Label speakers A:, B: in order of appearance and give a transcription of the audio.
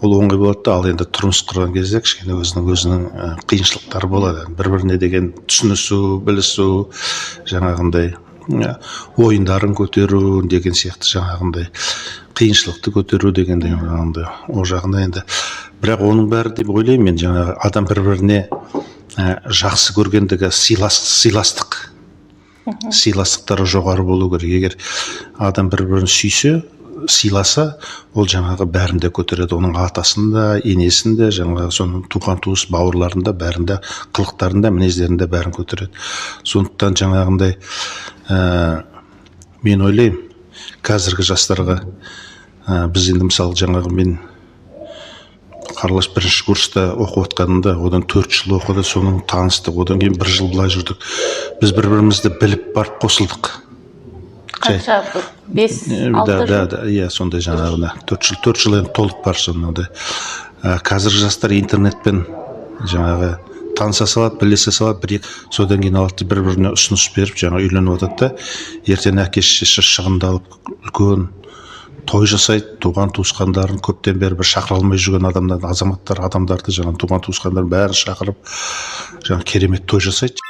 A: Ол оңай болады да. Ал енді тұрмыс құрған кезде кішкене өзінің қиыншылықтары болады, бір біріне деген түсінісу, білісу, жаңағындай ойындарын көтеру деген сияқты, жаңағындай қиыншылықты көтеру дегендей, жаңағындай ол жағында енді. Бірақ оның бәрі, деп ойлаймын мен, жаңағы адам бір біріне жақсы көргендігі, сыйластықтары жоғары болу керек. Егер адам бір бірін сүйсе, сыйласа, ол жаңағы бәрін де көтереді: оның атасын да, енесін де, жаңағы соның туған туыс бауырларын да, бәрін де, қылықтарын да, мінездерін де, бәрін көтереді. Сондықтан жаңағындай мен ойлаймын, қазіргі жастарға, біз енді, мысалы, жаңағы мен Қарлығаш бірінші курста оқып жатқанымда, одан 4 жыл оқыды, соның таныстық, одан кейін бір жыл былай жүрдік, біз бір бірімізді біліп барып қосылдық.
B: Қанша, бір 5, 6
A: да,
B: жыл?
A: Да, иә, сондай, жаңағыдай 4 жыл, 4 жыл енді толық бар сондай. Қазіргі жастар интернетпен жаңағы таныса салады, білесе салады бір екі, содан кейін алады да, бір біріне ұсыныс беріп, жаңа үйленіп жатады да, ертең әке шешесі шығындалып, үлкен той жасайды, туған туысқандарын, көптен бері бір шақыра алмай жүрген адамдар, азаматтар, адамдарды, жаңағы туған туысқандарын бәрін шақырып, жаңағы керемет той жасайды.